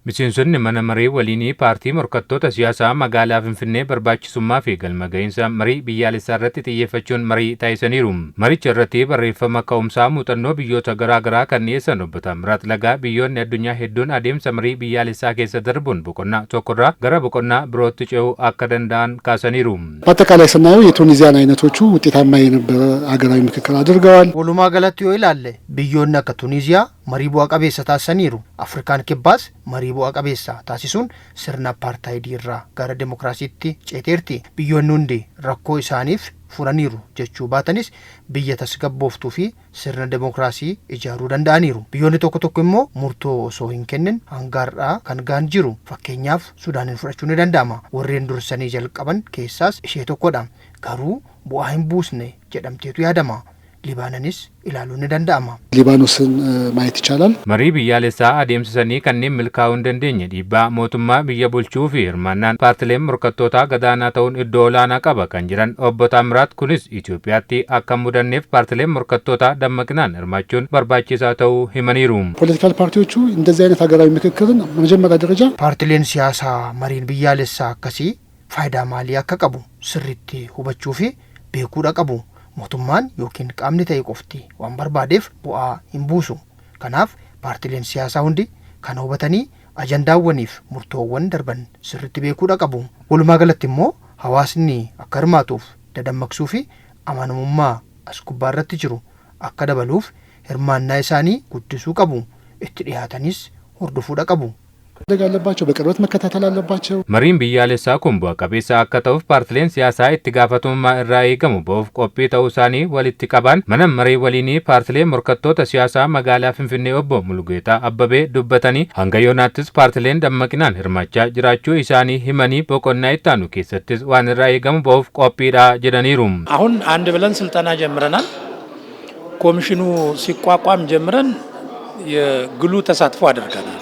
Miseensonni mana maree waliinii paartii morkattoota siyaasaa magaalaa Finfinnee barbaachisummaa fi galma ga'iinsa marii biyyaalessaa irratti xiyyeeffachuun marii taasisaniiru. Maricha irratti barreeffama ka'umsaa muuxannoo biyyoota garaa garaa kan dhiyeessan Obbo Taammiraat Lagaa, biyyoonni addunyaa hedduun adeemsa marii biyyaalessaa keessa darbuun boqonnaa tokkorraa gara boqonnaa birootti ce'uu akka danda'an kaasaniiru. በአጠቃላይ ስናየው የቱኒዚያን አይነቶቹ ውጤታማ የነበረ ሀገራዊ ምክክር አድርገዋል። Walumaa galatti yoo ilaalle, biyyoonni akka Tuniiziyaa marii bu'a qabeessa taasisaniiru. Afrikaan Kibbaas marii bu'a qabeessa taasisuun sirna apartaayidii irraa gara demokiraasiitti ceeteerti. Biyyoonni hundi rakkoo isaaniif furaniiru jechuu baatanis, biyya tasgabbooftuu fi sirna demokiraasii ijaaruu danda'aniiru. Biyyoonni tokko tokko immoo murtoo osoo hin kennin hanga har'aa kan gahan jiru. Fakkeenyaaf, Sudaaniin fudhachuu ni danda'ama. Warreen dursanii jalqaban keessaas ishee tokkodha. Garuu bu'aa hin buusne jedhamteetu yaadama. Libaananis ilaaluun ni danda'ama. ሊባኖስን ማየት ይቻላል። Marii biyyaalessaa adeemsisanii kanneen milkaa'uu hin dandeenye dhiibbaa mootummaa biyya bulchuu fi hirmaannaan paartileen morkattootaa gadaanaa ta'uun iddoo olaanaa qaba kan jiran Obbo Taamiraat, kunis Itoophiyaatti akka hin mudanneef paartileen morkattootaa dammaqinaan hirmaachuun barbaachisaa ta'uu himaniiru. ፖለቲካል ፓርቲዎቹ እንደዚህ አይነት ሀገራዊ ምክክርን በመጀመሪያ ደረጃ Paartileen siyaasaa mariin biyyaalessaa akkasii faayidaa maalii akka qabu sirriitti hubachuu fi beekuudha qabu. Mootummaan yookiin qaamni ta'e qofti waan barbaadeef bu'aa hin buusu. Kanaaf paartileen siyaasaa hundi kana hubatanii ajandaawwaniif murtoowwan darban sirriitti beekuudha qabu. Walumaa galatti immoo hawaasni akka hirmaatuuf dadammaqsuu fi amanamummaa as gubbaa irratti jiru akka dabaluuf hirmaannaa isaanii guddisuu qabu. Itti dhiyaatanis hordofuudha qabu. ማድረግ አለባቸው። በቅርበት መከታተል አለባቸው። Mariin biyyaalessaa kun bu'a qabeessa akka ta'uuf paartileen siyaasaa itti gaafatamummaa irraa eegamu ba'uuf qophii ta'uu isaanii walitti qaban mana maree waliinii paartilee morkattoota siyaasaa magaalaa Finfinnee Obbo Mulugeetaa Abbabee dubbatanii, hanga yoonaattis paartileen dammaqinaan hirmaachaa jiraachuu isaanii himanii, boqonnaa itti aanu keessattis waan irraa eegamu ba'uuf qophiidha jedhaniiru. አሁን አንድ ብለን ስልጠና ጀምረናል። ኮሚሽኑ ሲቋቋም ጀምረን የግሉ ተሳትፎ አድርገናል።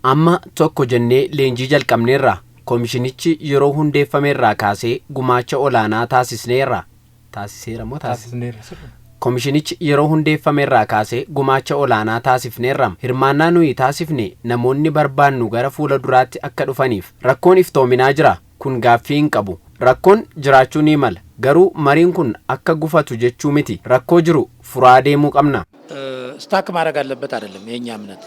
Amma tokko jennee leenjii jalqabneerra. Koomishinichi yeroo hundeeffameerraa kaasee gumaacha olaanaa taasisneerra. Taasiseera moo taasise? Koomishinichi yeroo hundeeffameerraa kaasee gumaacha olaanaa taasifneerra. Hirmaannaa nuyi taasifne namoonni barbaannu gara fuula duraatti akka dhufaniif. Rakkoon iftoominaa jira. Kun gaaffii hin qabu. Rakkoon jiraachuu ni mala. Garuu mariin kun akka gufatu jechuu miti. Rakkoo jiru furaa deemuu qabna. Stuck ማድረግ አለበት አይደለም የእኛ እምነት።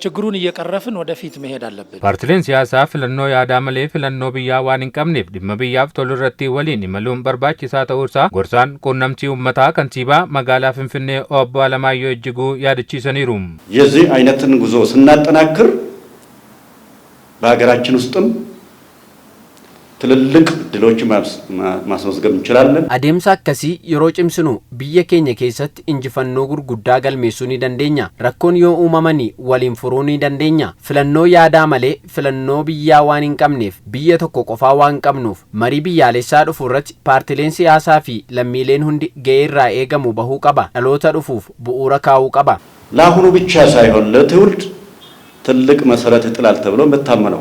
ችግሩን እየቀረፍን ወደፊት መሄድ አለብን። Paartileen siyaasaa filannoo yaadaa malee filannoo biyyaa waan hin qabneef dhimma biyyaaf tolu irratti waliin imaluun barbaachisaa ta'uusaa gorsaan quunnamtii uummataa kantiibaa magaalaa Finfinnee Obbo Alamaayyoo Ejjiguu yaadachiisaniiru. የዚህ አይነትን ጉዞ ስናጠናክር በሀገራችን ውስጥም ትልልቅ ድሎችን ማስመዝገብ እንችላለን። Adeemsa akkasii yeroo cimsinu biyya keenya keessatti injifannoo gurguddaa galmeessuu ni dandeenya. Rakkoon yoo uumamanii waliin furuu ni dandeenya. Filannoo yaadaa malee filannoo biyyaa waan hin qabneef, biyya tokko qofaa waan qabnuuf, marii biyyaalessaa dhufu irratti paartileen siyaasaa fi lammiileen hundi ga'ee irraa eegamu bahuu qaba. Dhaloota dhufuuf bu'uura kaa'uu qaba. ለአሁኑ ብቻ ሳይሆን ለትውልድ ትልቅ መሰረት ይጥላል ተብሎ የምታመነው።